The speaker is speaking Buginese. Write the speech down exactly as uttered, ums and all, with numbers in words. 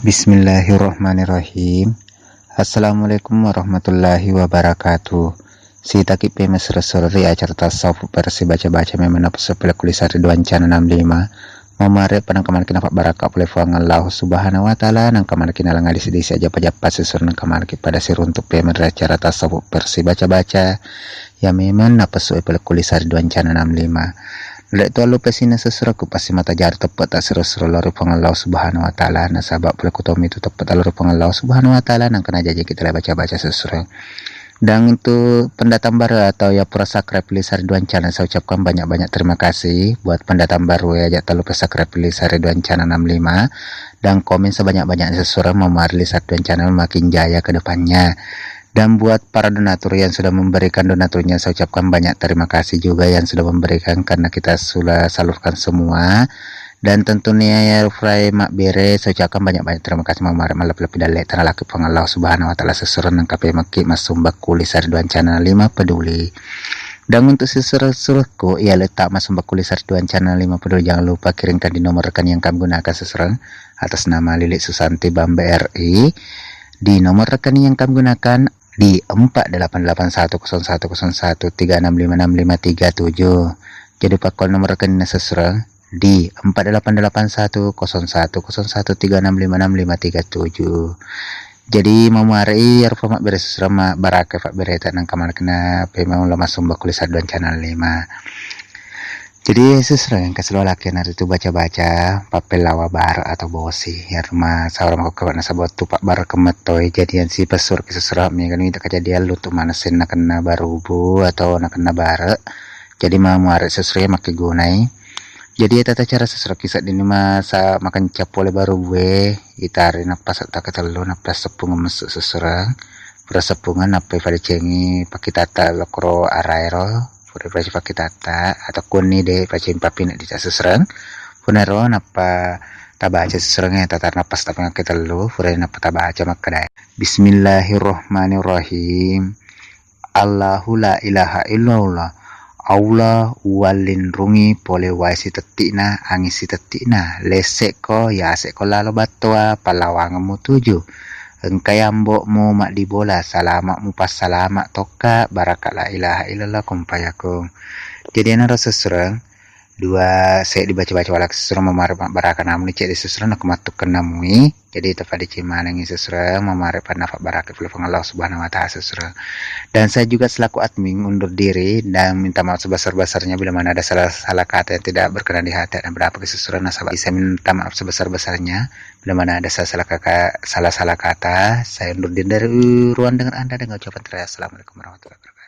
Bismillahirrahmanirrahim. Assalamualaikum warahmatullahi wabarakatuh. Sitaki pemesre-sere ri acara tasawuf versi baca-baca memang napasepele kulisari duancana enam lima. Mamare panangkamanaki nafabbaraka pole Fuang Allahu Subhanahu wa Ta'ala, nangkamanaki nalangali sedisi aja pajappa sesur nangkamanaki pada siruntuk pemere acara tasawuf versi baca-baca. Ya memang napasue pole kulisari duancana enam lima. Lek tu allu pesina sesuraku pasti mata jari teppe tak seru-seru lori Fuang Allahu Subhanahu wa Ta'ala, nasaba pole kutomi tu teppe tak lori Fuang Allahu Subhanahu wa Ta'ala, nangkana jaji kita baca-baca sesura. Dan untuk pendatang baru atau ya pura subscribe kulisari duancana, saya ucapkan banyak-banyak terima kasih. Buat pendatang baru ya, ajak talu subscribe kulisari duancana enam lima dan komen sebanyak-banyaknya sesura, mamare kulisari duancana makin jaya ke depannya. Dan buat para donatur yang sudah memberikan donaturnya, saya ucapkan banyak terima kasih juga yang sudah memberikan karena kita sudah salurkan semua. Dan tentunya ya Fry Mabbere, saya ucapkan banyak-banyak terima kasih mamare mallepi-lepi dalle tanah laki Puang Allah Subhanahu wa Ta'ala sesura nangkape mekki masumba kulisari duancana lima peduli. Dan untuk sesura-suraku ia letak masumba kulisari duancana lima peduli, jangan lupa kirimkan di nomor rekening yang kami gunakan sesura atas nama Lilik Susanti Bamba R I di nomor rekening yang kami gunakan di empat delapan delapan satu kosong satu kosong satu tiga enam lima enam lima tiga tujuh. Jadi pakkol nomor rekening sesura di empat delapan delapan satu kosong satu kosong satu tiga enam lima enam lima tiga tujuh. Jadi mamare iyaro fa mabbere sesura ma baraka fa bereta nangka manakna pemang lo masumba kulisari duancana lima. Jadi sesura yang keseluruh laki naritu baca-baca pappellawa bareng atau bosi. Ya rumah saura mako nasaba tu pak bareng kemetoi. Jadi yang si pesur ke sesura mi kan itu kejadian lu tu mana sen nakena barubu atau nakena bareng. Jadi mamare sesura makkegunai. Jadi tata cara sesura kisah dini masa makan cap pole barubue, itari nappa setta ketellu nappa seppunga messu sesura. Pura seppunga nappa ifadecengi pakkitatta lokro araero. Pura ifadecengi pakkitatta atau kunni de ifadecengi papine di sesura. Punaro nappa tabaca sesura tata nappa setta ketellu. Pura nappa tabaca makkeda Bismillahirrahmanirrahim. Allahu la ilaha illallah. Allah uwallinrungi pole wae sitetti'na, anging sitetti'na. Lesse'ko, yase'ko lalo battoa, pallawangeng mutuju. Engkai ambo'mu maddibola, salama' mupassalama' tokka, baraka la ilaha illallah, kun fayakun. Jadi enaro sessureng, dua seddi baca-baca wala sessureng mamare mabbaraka namuni cedde sessureng nakko mattukkenna mui. Jadi tafadecengi manengngi sessureng mamare pannafa baraka pole Puang Allah Subhanahu wa Ta'ala sessureng. Dan saya juga selaku admin undur diri dan minta maaf sebesar-besarnya bila mana ada salah-salah kata yang tidak berkenan di hati dan berapa ke sessureng nasaba. Saya minta maaf sebesar-besarnya bila mana ada salah-salah kaka-, salah-salah kata. Saya undur diri dari ruang dengan Anda dengan ucapan terakhir, Assalamualaikum warahmatullahi wabarakatuh.